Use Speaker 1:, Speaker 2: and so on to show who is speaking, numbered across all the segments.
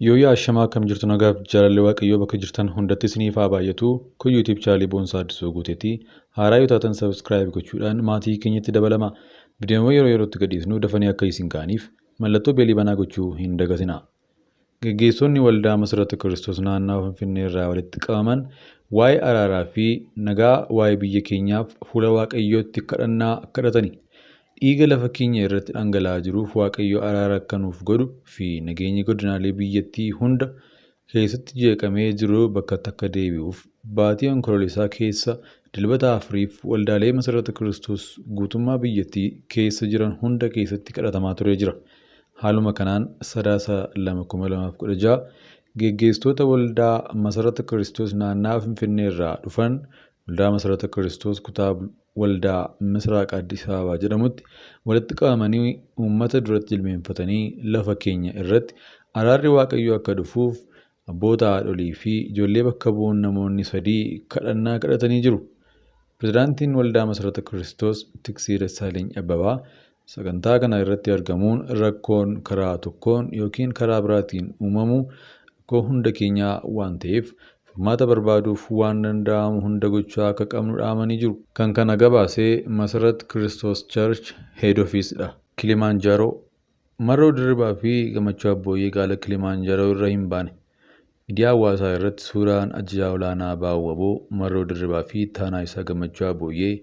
Speaker 1: Yooyyaa ashamaa akkam jirtu nagaaf jaalalli Waaqayyoo bakka jirtan hundatti isiniif haa baay'atu. Kun YouTube chaanaalii Boonsaa Addisuu Guuteeti. Haaraa yoo taatan subscribe gochuudhaan maatii keenyatti dabalama. Viidiyoowwan yeroo yerootti gadhiisnu dafanii akka isin ga'aniif mallattoo beelii banaa gochuu hin dagatinaa. Geggeessonni waldaa Masarata Kiristoos naannawaa Finfinnee irraa walitti qabaman waa'ee araaraa fi nagaa waa'ee biyya keenyaaf fuula Waaqayyootti kadhannaa kadhatani. Dhiiga lafa keenya irratti dhangala'aa jiruuf Waaqayyo araara akka nuuf godhu fi nageenyi godinaalee biyyattii hunda keessatti jeeqamee jiru bakkatti akka deebi'uuf baatii Onkoloolessaa keessa Dilbata afuriif waldaalee Masarata Kiristoos guutummaa biyyattii keessa jiran hunda keessatti kadhatamaa turee jira. Haaluma kanaan Sadaasa 2, 2016 geggeessitoota waldaa Masarata Kiristoos naannawaa Finfinnee irraa dhufan waldaa Masarata Kiristoos kutaa waldaa Misraaq Addis Ababaa jedhamutti walitti qabamanii uummata duratti jilbeenfatanii lafa keenya irratti araarri Waaqayyoo akka dhufuuf abboota, haadholii fi ijoollee bakka bu'uun namoonni sadii kadhannaa kadhatanii jiru. Pirezidaantiin waldaa Masarata Kiristoos Tiksee Dassaaleny Abbabaa sagantaa kana irratti argamuun rakkoon karaa tokkoon yookiin karaa biraatiin uumamu rakkoo hunda keenyaa waan ta'eef furmaata barbaaduuf waan danda'amu hunda gochaa akka qabnu dhaamanii jiru. Kan kana gabaase Masarat Kiristoos Church Head Office dha. Kilimanjaaroo Marroo Dirribaa fi Gammachuu Abbooyyee gaala Kilimanjaaroo irra hin baane. Miidiyaa hawaasaa irratti suuraan ajajaa olaanaa ABO-WBO Marroo Dirribaa fi ittaanaa isaa Gammachuu Abbooyyee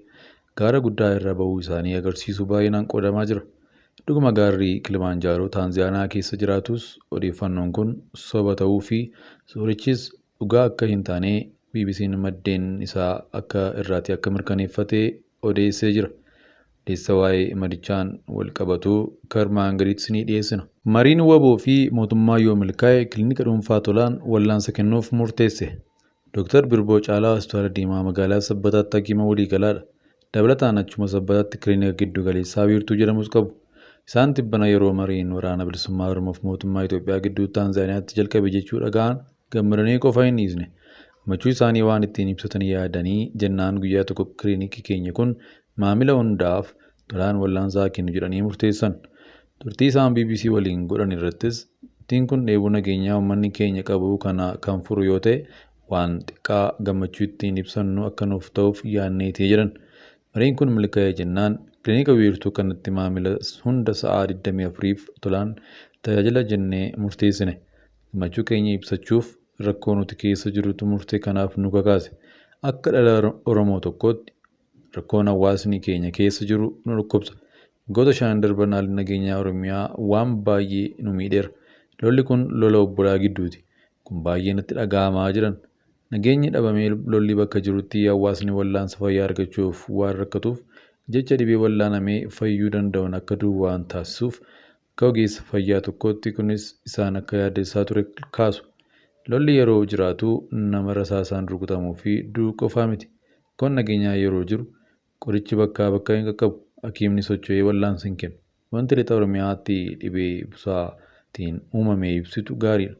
Speaker 1: gaara guddaa irra bahuu isaanii agarsiisu baay'inaan qoodamaa jira. Dhuguma gaarri Kilimanjaaroo Taanzaaniyaa keessa jiraatus odeeffannoon kun soba ta'uu fi suurichis dhugaa akka hin taane BBC'n maddeen isaa akka irraati akka mirkaneeffate odeessee jira. Odeessa waa'ee madichaan wal qabatu karmaan gaditti isinii dhiyeessina. Mariin WBO fi mootummaa yoo milkaa'e kilinika dhuunfaa tolaan wallaansa kennuuf murteesse. Dr. Birboo Caalaa Hospitaala Diimaa magaalaa Sabbataatti hakiima waliigalaadha. Dabalataan achuma Sabbataatti kilinika giddu galeessaa Wiirtuu jedhamus qabu. Isaan tibbana yeroo mariin waraana bilisummaa Oromoof mootummaa Itoophiyaa gidduutti Taanzaaniyaatti jalqabe jechuu dhaga'an gammadanii qofa hin dhiisne. Gammachuu isaanii waan ittiin ibsatan yaadanii jennaan guyyaa tokko kilinikii keenya kun maamila hundaaf tolaan wallaansa haa kennu jedhanii murteessan. Turtii isaan BBC waliin godhan irrattis murtiin kun dheebuu nageenyaa uummanni keenya qabu kana kan furu yoo ta'e waan xiqqaa gammachuu ittiin ibsannu akka nuuf ta'uuf yaadneeti jedhan. Mariin kun milkaa'e jennaan kilinika wiirtuu kanatti maamila hunda sa'aa 24f tolaan tajaajila jennee murteessine. Gammachuu keenya ibsachuuf rakkoo nuti keessa jirrutu murtee kanaaf nu kakaase. Akka dhala Oromoo tokkootti rakkoon hawaasni keenya keessa jiru nu dhukkubsa. Waggoota shanan darban haalli nageenyaa Oromiyaa waan baay'ee nu miidheera. Lolli kun lola obbolaa gidduuti. Kun baay'ee natti dhaga'amaa jiran. Nageenyi dhabamee lolli bakka jirutti hawaasni wallaansa fayyaa argachuuf waan rakkatuuf jecha dhibee wallaanamee fayyuu danda'uun akka du'u waan taasisuuf akka ogeessa fayyaa tokkootti kunis isaan akka yaaddessaa ture kaasu. Lolli yeroo jiraatu nama rasaasaan rukutamuu fi du'u qofaa miti. Rakkoon nageenyaa yeroo jiru qorichi bakkaa bakka hin qaqqabu. Hakiimni socho'ee wallaansa hin kennu. Wanti lixa Oromiyaatti dhibee busaatiin uumame ibsitu gaariidha.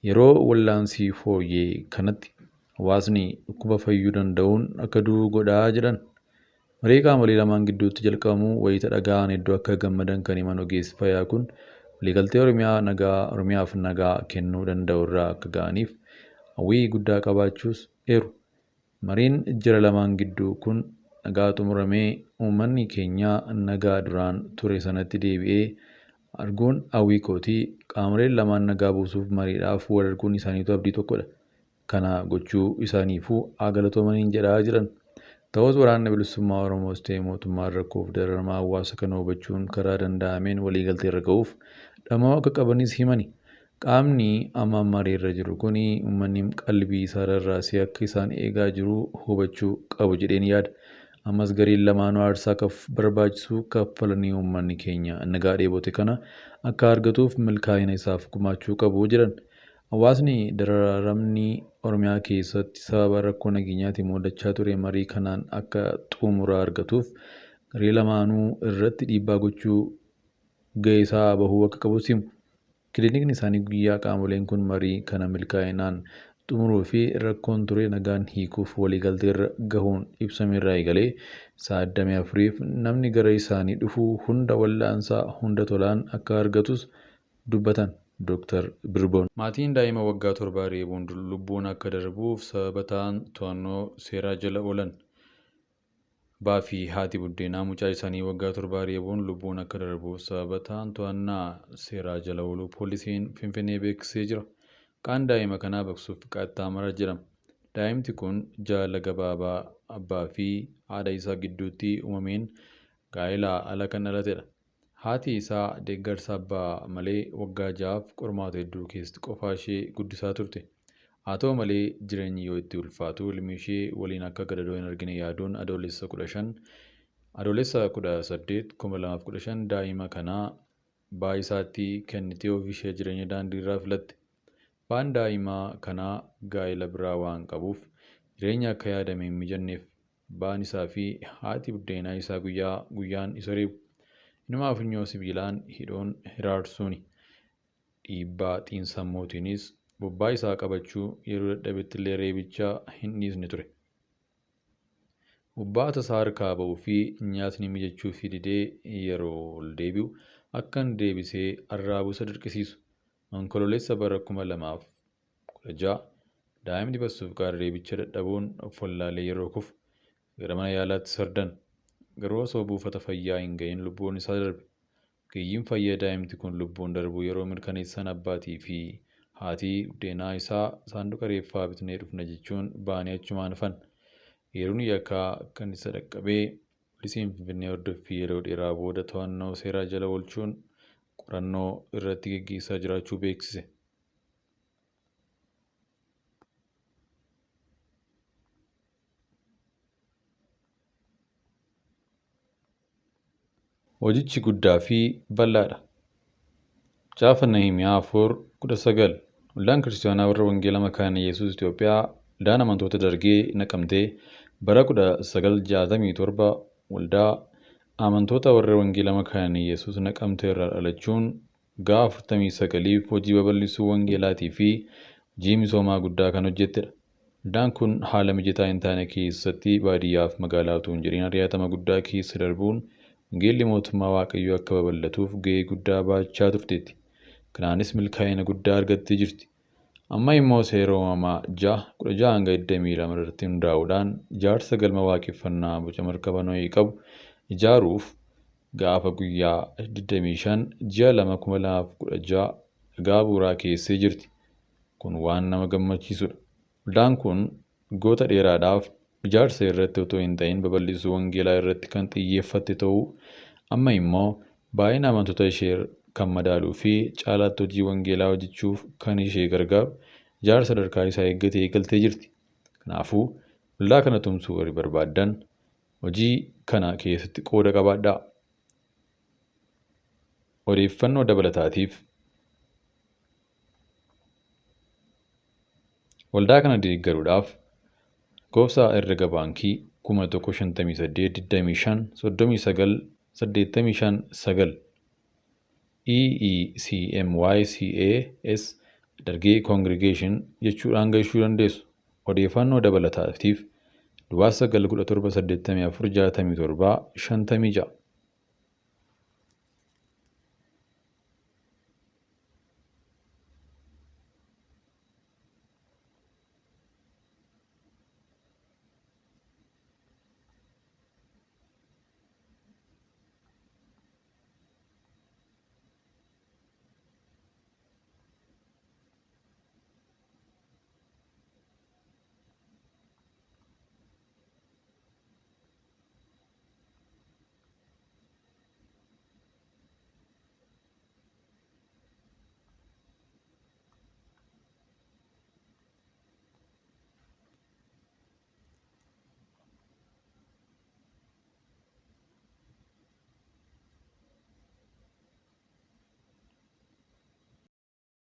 Speaker 1: Yeroo wallaansi fooyyee kanatti hawaasni dhukkuba fayyuu danda'uun akka du'u godhaa jedhan. Marii qaamolee lamaan gidduutti jalqabamuu wayita dhaga'an hedduu akka gammadan kan himan ogeessi fayyaa kun waliigaltee Oromiyaa nagaa Oromiyaaf nagaa kennuu danda'u irraa akka ga'aniif hawwii guddaa qabaachuus eeru. Mariin jara lamaan gidduu kun nagaa xumuramee uummanni keenya nagaa duraan ture sanatti deebi'ee arguun hawwii kooti. Qaamoleen lamaan nagaa buusuuf mariidhaaf wal arguun isaaniitu abdii tokkodha. Kana gochuu isaaniifuu haa galatoomaniin jedhaa jiran. Ta'us waraanni bilisummaa Oromoos ta'e mootummaan rakkoof dararama hawaasa kana hubachuun karaa danda'ameen waliigaltee irra ga'uuf dhama'uu akka qabanis himani. Qaamni amma mariirra jiru kun uummanni qalbii isaa rarraasee akka isaan eegaa jiru hubachuu qabu jedheen yaada. Ammas gariin lamaanuu aarsaa barbaachisu kaffalanii uummanni keenya nagaa dheebote kana akka argatuuf milkaa'ina isaaf gumaachuu qabu jedhan. Hawaasni dararamni Oromiyaa keessatti sababa rakkoo nageenyaatiin mudachaa ture marii kanaan akka xumura argatuuf garee lamaanuu irratti dhiibbaa gochuu gahee isaa bahuu akka qabus himu. Kilinikni isaanii guyyaa qaamoleen kun marii kana milkaa'inaan xumuruu fi rakkoon ture nagaan hiikuuf waliigaltee irra gahuun ibsame irraa eegalee sa'a 24f namni gara isaanii dhufu hunda wallaansaa hunda tolaan akka argatus dubbatan. Dooktar Birboon. Maatiin daa'ima waggaa 7 reebuun lubbuun akka darbuuf sababa ta'an to'annoo seeraa jala oolan. Abbaa fi haati buddeenaa mucaa isaanii waggaa 7 reebuun lubbuun akka darbuuf sababa ta'an to'annaa seeraa jala ooluu poolisiin Finfinnee beeksisee jira. Maqaan daa'ima kanaa Baqsuuf Qaxxaamura jedhama. Daa'imti kun jaalala gabaabaa abbaa fi haadha isaa gidduutti uumameen gaa'elaa ala kan dhalatedha. Haati isaa deeggarsa abbaa malee waggaa 6f qormaata hedduu keessatti qofaa ishee guddisaa turte. Haa ta'u malee jireenyi yoo itti ulfaatu ilmi ishee waliin akka gadadoo hin argine yaaduun Adoolessa 15 Adoolessa 18 2015 daa'ima kana abbaa isaatti kennitee ofii ishee jireenya daandii irraa filatte. Abbaan daa'ima kanaa gaa'ela biraa waan qabuuf jireenya akka yaadame hin mijanneef. Abbaan isaa fi haati buddeenaa isaa guyyaa guyyaan isa reebu. Inumaa funyoo sibiilaan hidhuun hiraarsuuni. Dhiibbaa xiinsammuutiinis bobbaa isaa qabachuu yeroo dadhabetti illee reebicha hin dhiisne ture. Bobbaa tasaa harkaa ba'uu fi nyaatni mijachuufii didee yeroo ol deebi'u akka inni deebisee arraabu isa dirqisiisu. Onkoloolessa bara 2016 daa'imni Bassuufqaar reebicha dadhabuun of wallaalee yeroo kufu gara mana yaalaatti sardan. Garuu osoo buufata fayyaa hin ga'iin lubbuun isaa darbe. Ogeeyyiin fayyaa daa'imti kun lubbuun darbuu yeroo mirkaneessan abbaatii fi haati buddeenaa isaa saanduqa reeffaa bitnee dhufna jechuun ba'anii achumaan hafan. Eeruun yakkaa kan isa dhaqqabee poolisiin Finfinnee hordoffii yeroo dheeraa booda to'annoo seeraa jala oolchuun qorannoo irratti geggeessaa jiraachuu beeksise. Hojichi guddaa fi bal'aadha. Macaafa Nahimiyaa 4:19. Waldaan Kiristaanaa warra Wangeela Makaana Yesuus Itoophiyaa waldaan amantoota Dargee naqamtee bara 1967 waldaa amantoota warra Wangeela Makaana Yesuus naqamte irraa dhalachuun waggaa 49f hojii babal'isuu wangeelaatii fi hojii misoomaa guddaa kan hojjettedha. Waldaan kun haala mijataa hin taane keessatti baadiyyaa fi magaalaa utuu hin jedhin ari'atama guddaa keessa darbuun wangeelli mootummaa Waaqayyoo akka babal'atuuf gahee guddaa baachaa turteetti. Kanaanis milkaa'ina guddaa argattee jirti. Amma immoo seera uumamaa 6 16-22 irratti hundaa'uudhaan ijaarsa galma waaqeffannaa boca markaba Nohii qabu ijaaruuf gaafa guyyaa 25 ji'a 2 2016 dhagaa bu'uuraa keessee jirti. Kun waan nama gammachiisudha. Waldaan kun waggoota dheeraadhaaf ijaarsa irratti otoo hin ta'in babal'isuu wangeelaa irratti kan xiyyeeffatte ta'uu amma immoo baay'ina amantoota ishee kan madaaluu fi caalaatti hojii wangeelaa hojjechuuf kan ishee gargaaru ijaarsa sadarkaa isaa eeggate eegaltee jirti. Kanaafuu waldaa kana tumsuu warri barbaaddan hojii kana keessatti qooda qabaadhaa. Odeeffannoo dabalataatiif waldaa kana deeggaruudhaaf lakkoofsa herrega baankii 1058 25 39 85 9 EECMYCAS Dargee Congregation jechuudhaan gahuu dandeessu. Odeeffannoo dabalataatiif duwwaa 9 17 84 67 56.